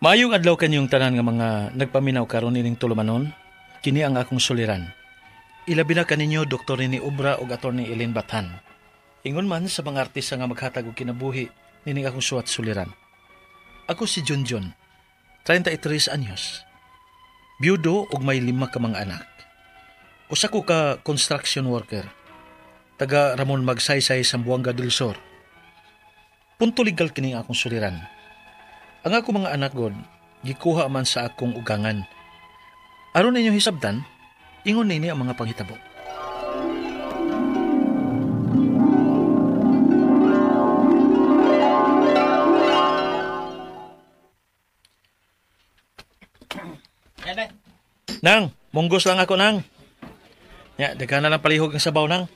Mayong adlaw kanyong tanan nga mga nagpaminaw karon ining tulumanon, kini ang akong suliran. Ilabi na kaninyo Dr. Nini Obra ug Attorney Ellen Bathan. Ingon man sa mga artista nga maghatag og kinabuhi nining akong suwat suliran. Ako si Junjun, 33 anyos. Biyudo ug may 5 ka mga anak. Usa ko ka construction worker. Taga Ramon Magsaysay, Zamboanga del Sur. Punto legal kini akong suliran. Ang ako mga anak god, gikuha man sa akong ugangan. Aron ninyo hisabtan, ingon nini ang mga panghitabo. Nang, munggos lang ako nang. Ya, daghan na lang palihog ang sabaw nang.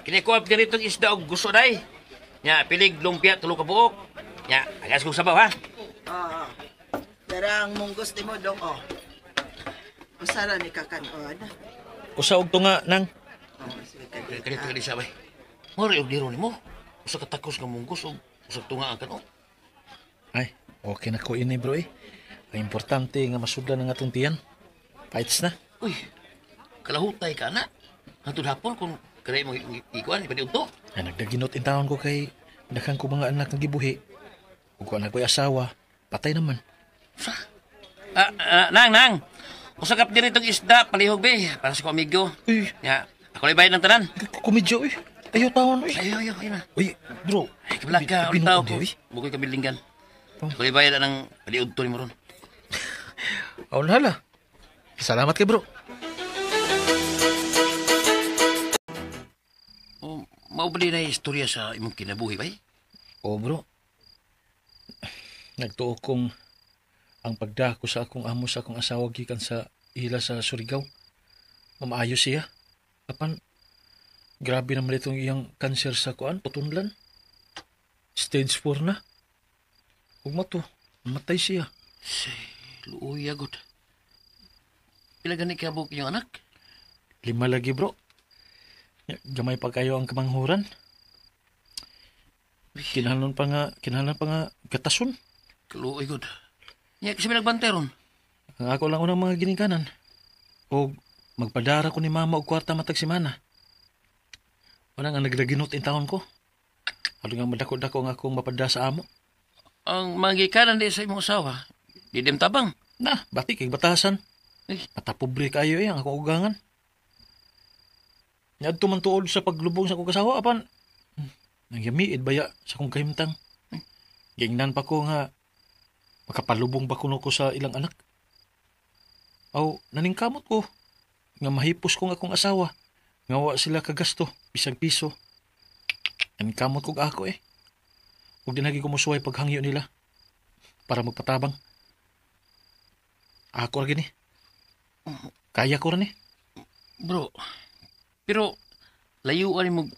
Kinikuap ganitong isda og gusto day. Ya, pilig lumpia tulo ka buok. Ya, agas kong sabaw ha. Oo. Dara ang munggos nimo dong oh. Usa ra ni kakanon. Usa og tunga nang. Oh, sige ka. Kanito ka di sabay. Mori og diro nimo. Usa ka takos nga munggos og usa tunga ang kanon. Ay, okay na ko ini bro eh. Ang importante nga masudlan ang atong tiyan. Fights na. Uy, kalahutay ka na. Hantod hapon kung kanay mo ikuan ipaniudto. Ay, nagdaginot in taon ko kay daghang ko mga anak nga gibuhi. Ug anak ko'y asawa, patay naman. Sa? Nang. Usa ka diri tong isda palihog be para sa ko amigo. Uy, Ya, ako lay bayad ng tanan. Komedya uy. Ayaw taon uy. Ayo ayo na. Uy, bro. Ay, kablak ka, Binuon ulit tao ko. di, uy. Bukoy kabilinggan. Oh. Ako lay bayad ng paliudto ni mo ron. Aw, hala. Salamat kay bro. Oh, mao ba na istorya sa imong kinabuhi bay? Oh, bro. Nagtuo kong ang pagdako sa akong amo sa akong asawa gikan sa ila sa Surigao. Mamaayo siya. Apan, grabe naman itong iyang kanser sa kuan, putunlan. Stage 4 na. Ug mato, mamatay siya. Say, luoy agod. Pila gani ka buok iyong anak? 5 lagi, bro. Gamay pa kayo ang kamanghuran. Kinahanglan pa nga gatason. Kaluoy gud. Nya kasi may nagbantay ron. Ang ako lang unang mga ginikanan. O magpadara ko ni mama og kwarta matag semana. Wala nga naglaginot in taon ko. Ano nga madako-dako ang akong mapada sa amo. Ang mga gikanan di sa imong asawa, di dem tabang. Na, bati kay batasan. Eh. Matapobre kayo eh, ang akong ugangan. Niadto man tuod sa paglubong sa akong kasawa, apan nangyamiid baya sa akong kahimtang. Gingnan pa ko nga makapalubong ba kuno ko sa ilang anak. Aw, naningkamot ko nga mahipos ko nga akong asawa. Nga wa sila kagasto, bisag piso. Naningkamot ko ako eh. Ug dinagi ko mosuway paghangyo nila para magpatabang. Ako ra gini. Kaya ko ra ni. Bro, pero layuan mo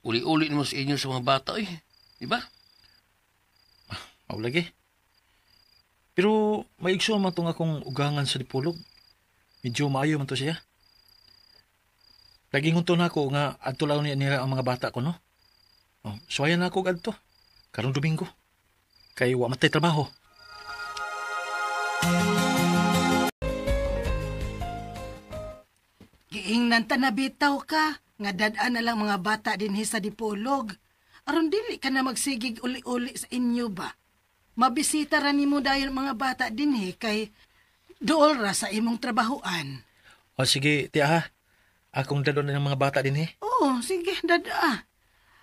uli-uli mo sa inyo sa mga bata eh. Di ba? Mao lagi. Pero may igsoon man tong akong ugangan sa Dipolog. Medyo maayo man to siya. Laging hunto na ako nga adto lang nila ang mga bata ko, no? Oh, suwayan na ako adto. Karong Domingo. Kay wa matay trabaho. Giingnan ta na bitaw ka, nga dad-an na lang mga bata dinhi sa Dipolog. Aron dili ka na magsigig uli-uli sa inyo ba? Mabisita ra nimo dayon mga bata dinhi kay dool ra sa imong trabahoan. O sige, tiya ha. Akong dadon ng mga bata dinhi. Oo, sige, dada.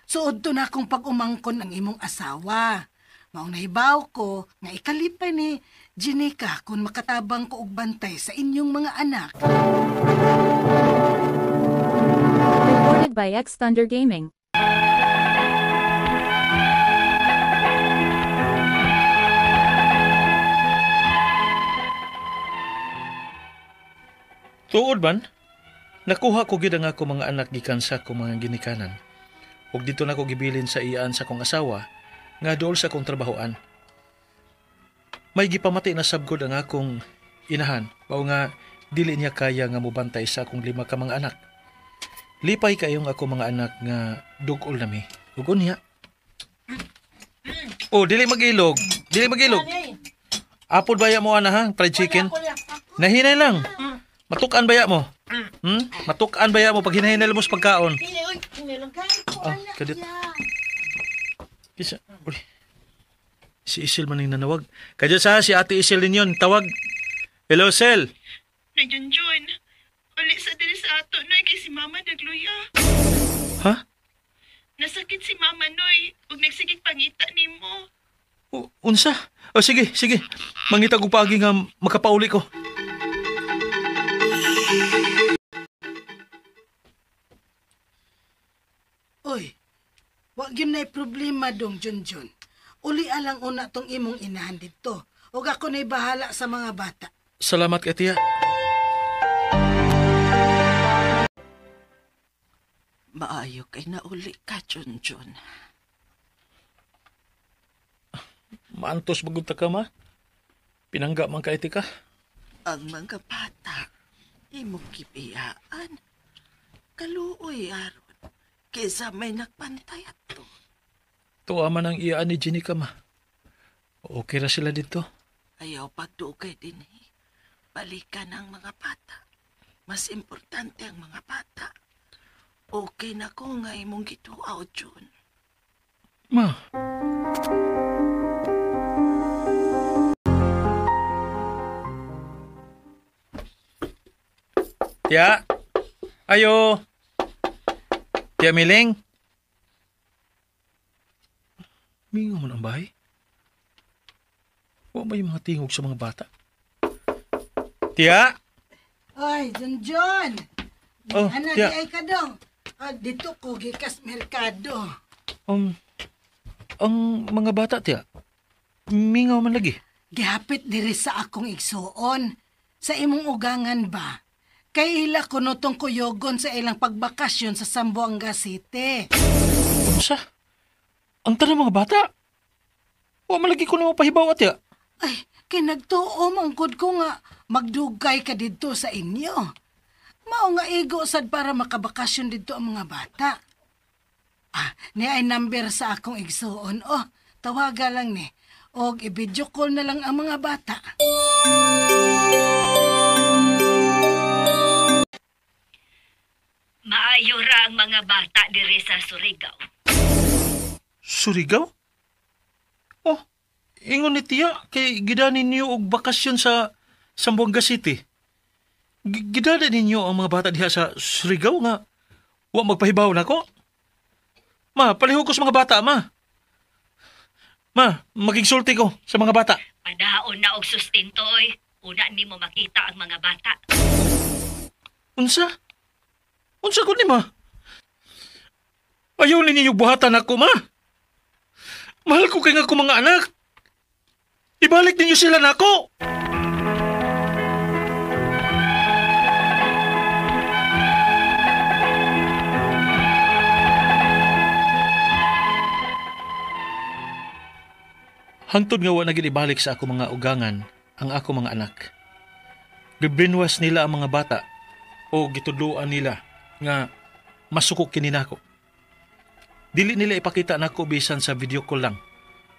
Suod to na akong pag-umangkon ang imong asawa. Maong nahibaw ko nga ikalipay ni Jenica kung makatabang ko og bantay sa inyong mga anak. Recorded by X Thunder Gaming. Tuod man, nakuha ko gid ang ako mga anak gikan sa akong mga ginikanan. Ug dito na ko gibilin sa iyaan sa akong asawa nga dool sa akong trabahoan. May gipamati na sabgod ang akong inahan, mao nga dili niya kaya nga mobantay sa akong 5 ka mga anak. Lipay kayong ako mga anak nga dugol nami. Ug unya. Oh, dili magilog. Dili magilog. Apod baya mo ana ha, fried chicken. Nahinay lang. Matukan baya mo. Matukan baya mo pag hinahinay mo sa pagkaon. Ah, kadit. Kisa, uy. Si Isil man yung nanawag. Kadyo sa si Ate Isil din yun. Tawag. Hello, Sel. Na Junjun, uli sa diri sa ato, Noy, kay si Mama nagluya. Ha? Nasakit si Mama, Noy, ug nagsigig pangita nimo. Unsa? O sige, sige. Mangita ko paagi nga makapauli ko. Oy, wa gyud nay problema dong Junjun. Uli alang una tong imong inahan didto. Ug ako na'y bahala sa mga bata. Salamat kay tiya. Maayo kay nauli ka, Junjun. Maantos bagunta ka, ma. Pinangga man ka iti ka. Ang mga bata, imong gibiyaan. Kaluoy aron, kaysa may nagpantay ato. Tuwa man ang iyaan ni Jenny ka, ma. Okay ra sila dito. Ayaw pagdugay din eh. Balikan ang mga bata. Mas importante ang mga bata. Okay na ko nga imong gituaw, Jun. Ma. Tiya. Ayo. Tiya Miling. Mingaw man ang bahay. Wa ba yung mga tingog sa mga bata? Tiya! Oy, Junjun! Oh, Ana, tiya. di ay ka dong. Ah, dito ko gikas merkado. Ang mga bata, tiya, mingaw man lagi. Gihapit diri sa akong igsuon. Sa imong ugangan ba? Kay ila kuno tong kuyogon sa ilang pagbakasyon sa Zamboanga City. Unsa? Ang tanang mga bata? Wa man lagi ko na mapahibaw, tiya. Ay, kay nagtuo mangkod ko nga magdugay ka didto sa inyo. Mao nga igo sad para makabakasyon didto ang mga bata. Ah, ni ay number sa akong igsuon. Oh, tawaga lang ni. Og i-video call na lang ang mga bata. Maayo ra ang mga bata diri sa Surigao. Surigao? Oh, ingon ni tiya, kay gidani ninyo og bakasyon sa Zamboanga City. Gidani ninyo ang mga bata diha sa Surigao nga wa magpahibaw nako. Ma, palihog ko sa mga bata, ma. Ma, magigsulti ko sa mga bata. Padaon na og sustento oy. Una nimo makita ang mga bata. Unsa? Unsa ko ni ma? Ayaw ninyo buhatan ako, ma. Mahal ko kay nga ko mga anak. Ibalik ninyo sila nako. Hangtod nga wa na gid ibalik sa ako mga ugangan ang ako mga anak. Gibrinwas nila ang mga bata o gitudloan nila nga masuko kini nako. Dili nila ipakita nako bisan sa video call lang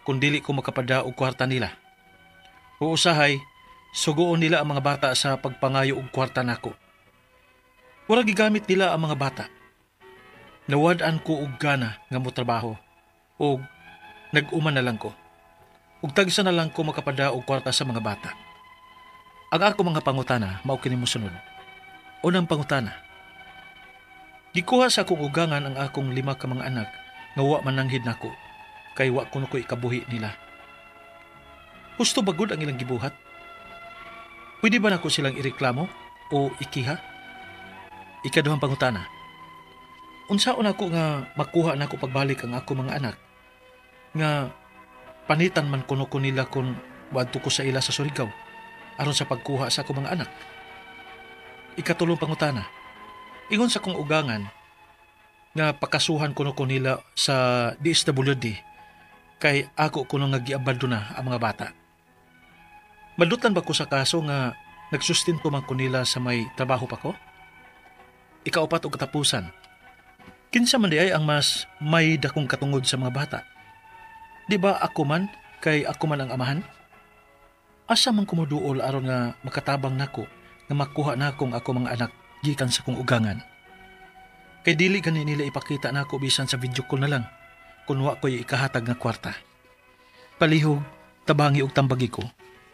kung dili ko makapada og kwarta nila. O usahay, sugoon nila ang mga bata sa pagpangayo og kwarta nako. Wala gigamit nila ang mga bata. Nawad-an ko og gana nga motrabaho og nag-uman na lang ko. Ug tagsa na lang ko makapada og kwarta sa mga bata. Ang ako mga pangutana mao kini mosunod. Unang pangutana. Gikuha sa akong ugangan ang akong 5 ka mga anak nga wa mananghid nako kay wa kuno ko ikabuhi nila. Husto ba gud ang ilang gibuhat? Pwede ba nako silang ireklamo o ikiha? Ikaduhang pangutana. Unsaon ako nga makuha nako pagbalik ang ako mga anak nga panitan man kuno ko nila kung wadto ko sa ila sa Surigao aron sa pagkuha sa ako mga anak. Ikatulong pangutana. Ingon sa kong ugangan nga pakasuhan kuno ko nila sa DSWD kay ako kuno nga giabandona ang mga bata. Madutan ba ko sa kaso nga nagsustinto man ko nila sa may trabaho pa ko? Ikaupat og katapusan. Kinsa man di ay ang mas may dakong katungod sa mga bata? Di ba ako man kay ako man ang amahan? Asa man ko moduol aron nga makatabang nako nga makuha nako ang ako mga anak gikan sa kong ugangan. Kay dili gani nila ipakita nako bisan sa video call na lang kung wa ko'y ikahatag nga kwarta. Palihog, tabangi og tambagi ko.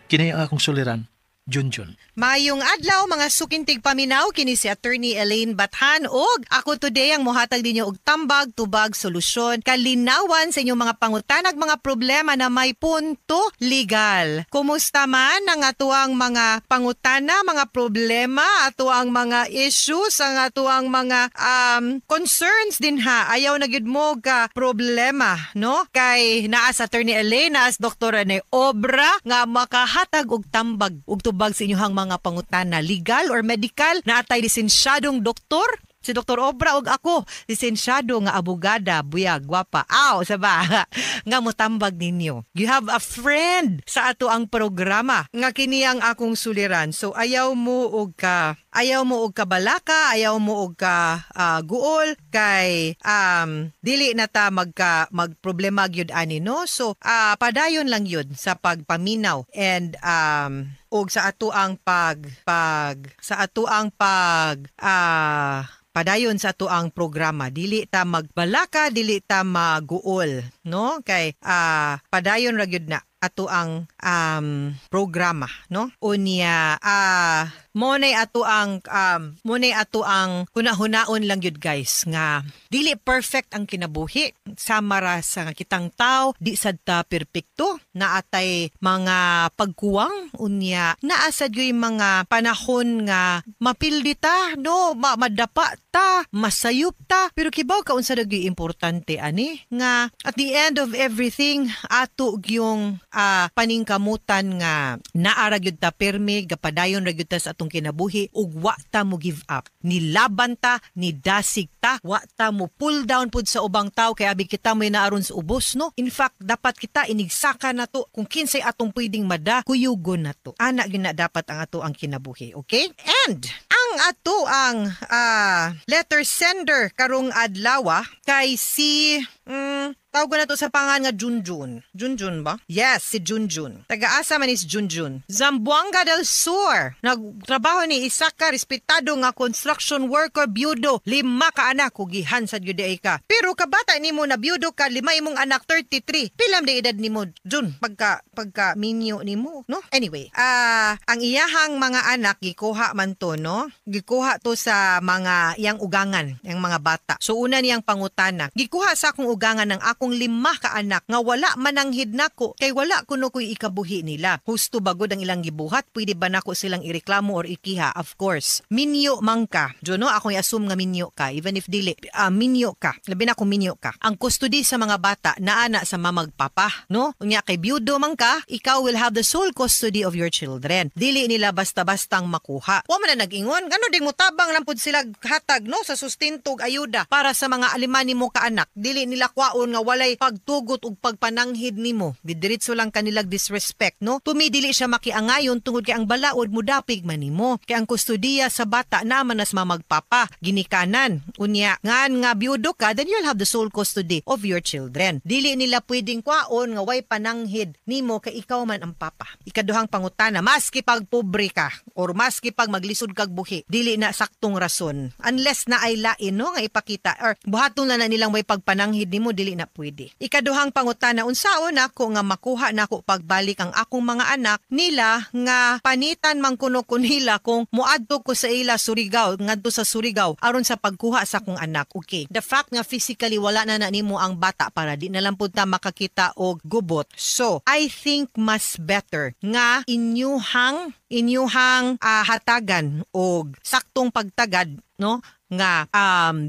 Kini ang akong suliran, Junjun. Mayong adlaw mga sukintig paminaw, kini si Attorney Elaine Bathan og ako today ang mohatag ninyo og tambag, tubag, solusyon, kalinawan sa inyong mga pangutanag, mga problema na may punto legal. Kumusta man ang atuang mga pangutana, mga problema, atuang mga issues, ang atuang mga concerns din ha. Ayaw na gyud mo ka problema, no? Kay naa sa Attorney Elaine, naa sa Dr. Rene Obra nga makahatag og tambag og tubag sa inyong mga pangutana, legal or medical, na atay lisensyadong doktor, si Dr. Obra, og ako, lisensyado nga abogada, buyag, gwapa, aw, saba, nga motambag ninyo. You have a friend sa ato ang programa nga kini ang akong suliran. So ayaw mo og ka ayaw mo og kabalaka, ayaw mo og ka guol kay dili na ta magka magproblema gyud ani, no? So padayon lang yun sa pagpaminaw and og sa ato ang pag pag sa ato ang pag padayon sa ato ang programa. Dili ta magbalaka, dili ta maguol, no? Kay padayon ra gyud na ato ang programa, no? Unya mo nay ato ang hunahunaon lang gyud, guys, nga dili perfect ang kinabuhi. Sama ra sa kitang tao, di sad ta perpekto, naatay mga pagkuwang, unya naa sad gyud mga panahon nga mapildi ta, no? Madapa ta, masayop ta, pero kibaw ka unsa gyud importante ani nga at the end of everything ato gyung paningkamutan nga naa ra gyud ta pirmi, gapadayon ra gyud ta sa atong kinabuhi ug wa ta mo give up. Nilaban ta, nidasig ta, wa ta mo pull down pud sa ubang tao kay abi kita may naaron sa ubos, no? In fact, dapat kita inigsaka na to kung kinsay atong pwedeng mada, kuyugon na to. Ana gyud na dapat ang ato ang kinabuhi, okay? And ang ato ang letter sender karong adlaw kay si tawag na to sa pangan nga Junjun. Junjun ba? Yes, si Junjun. Taga-asa man is Junjun. Zamboanga del Sur. Nagtrabaho ni isa ka respetado nga construction worker, byudo. 5 ka anak, kugihan sa gyud ay ka. Pero kabata nimo na byudo ka, 5 imong anak, 33. Pilam di edad nimo, Jun, pagka minyo nimo, no? Anyway, ang iyahang mga anak gikuha man to, no? Gikuha to sa mga iyang ugangan, iyang mga bata. So una niyang pangutana, gikuha sa akong ugangan ng akong 5 ka anak nga wala mananghid nako kay wala kuno ko'y ikabuhi nila. Husto bagod ang ilang gibuhat? Pwede ba nako silang ireklamo or ikiha? Of course. Minyo man ka. Juno, akong i-assume nga minyo ka even if dili. Minyo ka. Labi na kung minyo ka. Ang custody sa mga bata naana sa mamagpapa, no? Unya kay byudo man ka, ikaw will have the sole custody of your children. Dili nila basta-bastang makuha. Wa man na nag-ingon, ngano ding mutabang lang pud sila hatag, no, sa sustento ug ayuda para sa mga alima nimo ka anak. Dili nila kwaon nga walay pagtugot ug pagpananghid nimo. Didiretso lang kanilag disrespect, no? Tumidili siya makiangayon tungod kay ang balaod mo dapig man nimo. Kay ang kustudiya sa bata naman as mamagpapa, ginikanan. Unya ngan nga byudo ka, then you'll have the sole custody of your children. Dili nila pwedeng kwaon nga way pananghid nimo kay ikaw man ang papa. Ikaduhang pangutana, maski pag pobre ka or maski pag maglisod kag buhi, dili na saktong rason. Unless na ay lain, no, nga ipakita or buhaton na na nilang way pagpananghid nimo, dili na pwede. Ikaduhang pangutana, unsaon nako nga makuha nako pagbalik ang akong mga anak nila nga panitan man kuno ko nila kung moadto ko sa ila Surigao, ngadto sa Surigao aron sa pagkuha sa akong anak. Okay. The fact nga physically wala na na nimo ang bata para di na lang pud ta makakita og gubot. So, I think mas better nga inyuhang hatagan og saktong pagtagad, no? Nga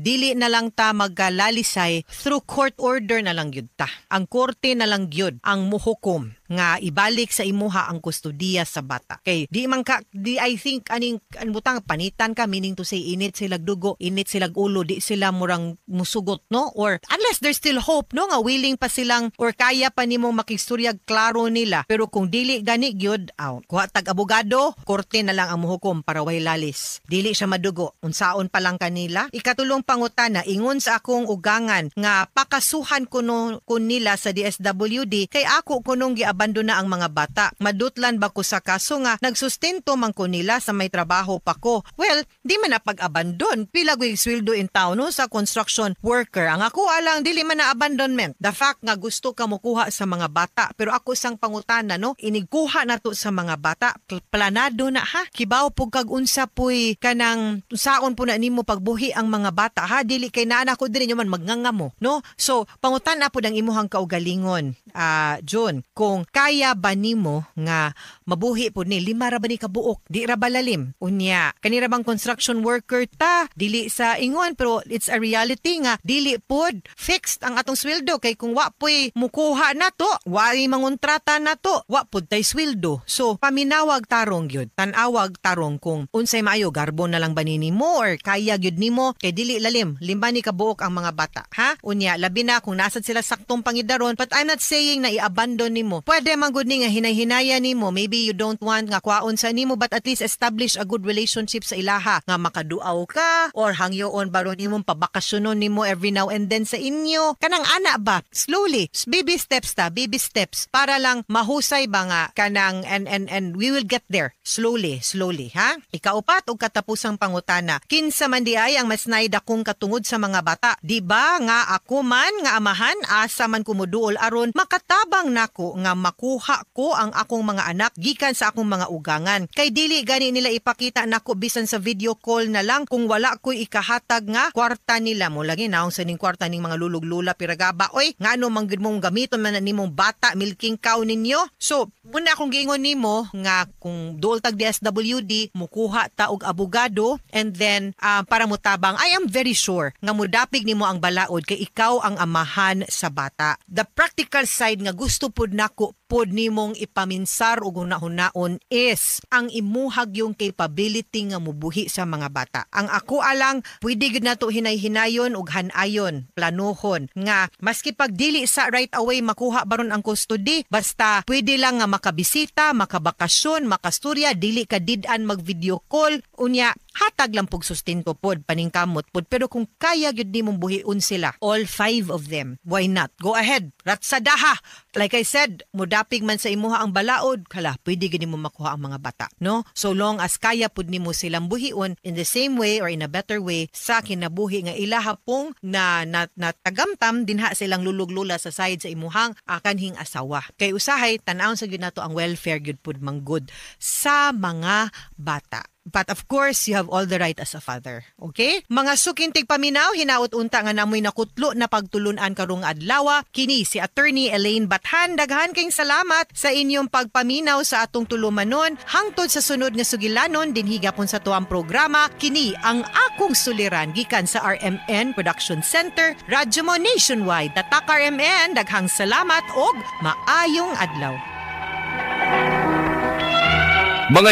dili na lang ta magkalalisay, through court order na lang gyud ta. Ang korte na lang gyud ang muhukom nga ibalik sa imuha ang kustudiya sa bata. Kay di man ka di I think aning butang panitan ka, meaning to say init sila dugo, init sila ulo, di sila murang musugot, no? Or unless there's still hope, no, nga willing pa silang or kaya pa nimo makistoryag klaro nila. Pero kung dili gani gyud, aw, kuha tag abogado, korte na lang ang muhukom para way lalis. Dili siya madugo. Unsaon pa lang kanila. Ikatulong pangutana, ingon sa akong ugangan nga pakasuhan kuno kun nila sa DSWD kay ako kunong giabang i-abandon na ang mga bata. Madutlan ba ko sa kaso nga nagsustento man ko nila sa may trabaho pa ko? Well, di man na pag-abandon. Pila ko'y sweldo in town, no, sa construction worker. Ang ako alang, dili man na abandonment. The fact nga gusto ka mokuha sa mga bata, pero ako sang pangutana, no, inigkuha na to sa mga bata, planado na ha. Kibaw pug kag unsa puy kanang saon po na nimo pagbuhi ang mga bata ha, dili kay naa na ko diri man magnganga mo, no? So pangutan-a pud ang imuhang kaugalingon, June, kung kaya ba nimo nga mabuhi pud ni 5 ra ba ni kabuok, di ra ba lalim? Unya kanira bang construction worker ta, dili sa ingon, pero it's a reality nga dili pud fixed ang atong sweldo, kay kung wa puy mukuha na to, wa mangontrata na to, wa pud tay sweldo. So paminawag tarong gyud, tan-awag tarong kung unsay maayo, garbo na lang ba nimo or kaya gyud nimo, kay dili lalim, 5 ni kabuok ang mga bata ha. Unya labi na kung nasad sila saktong pangidaron, but I'm not saying na i-abandon nimo. Pwede man gud ni nga hinay-hinaya nimo, maybe you don't want nga kwaon sa nimo, but at least establish a good relationship sa ilaha nga makaduaw ka or hangyoon baron nimong pabakasyonon nimo every now and then sa inyo, kanang ana ba, slowly, baby steps ta, baby steps, para lang mahusay ba nga kanang and we will get there slowly, slowly ha. Ikaupat og katapusang pangutana, kinsa man di ay ang mas naidakong katungod sa mga bata? Di ba nga ako man nga amahan, asa man kumuduol aron makatabang nako nga makuha ko ang akong mga anak gikan sa akong mga ugangan, kay dili gani nila ipakita nako bisan sa video call na lang kung wala ko'y ikahatag nga kwarta nila. Mo lagi naong sa ning kwarta ning mga luluglula piragaba, oy, ngano man gud mong gamiton man na nimong bata, milking cow ninyo. So muna akong giingon nimo nga kung duol tag DSWD, mukuha ta og abogado, and then para mutabang, I am very sure nga mudapig nimo ang balaod kay ikaw ang amahan sa bata. The practical side nga gusto pud nako pod nimong ipaminsar og hunahunaon is ang imuhag yung capability nga mubuhi sa mga bata. Ang ako alang, pwede gud nato hinay-hinayon og hanayon, planuhon nga maski pag dili sa right away makuha baron ang custody, basta pwede lang nga makabisita, makabakasyon, makasturya, dili ka did-an mag video call, unya hatag lang pug sustento pod, paningkamot pod. Pero kung kaya gyud nimong buhion sila, all 5 of them, why not? Go ahead, ratsadaha. Like I said, mudapig man sa imuha ang balaod, kala pwede gyud nimo makuha ang mga bata, no? So long as kaya pud nimo silang buhion in the same way or in a better way sa kinabuhi nga ilaha pong na tagamtam dinha silang luluglula sa side sa imuhang kanhing asawa. Kay usahay tan-awon sa gyud nato ang welfare gyud pud manggod sa mga bata. But of course, you have all the right as a father. Okay? Mga sukintig paminaw, hinaot unta nga namoy nakutlo na pagtulunan karong adlaw. Kini si Attorney Elaine Bathan. Daghan kayong salamat sa inyong pagpaminaw sa atong tulumanon. Hangtod sa sunod nga sugilanon, dinhiga pon sa tuang programa. Kini ang akong suliran gikan sa RMN Production Center, Radyo Mo Nationwide. Tatak RMN, daghang salamat og maayong adlaw. Mga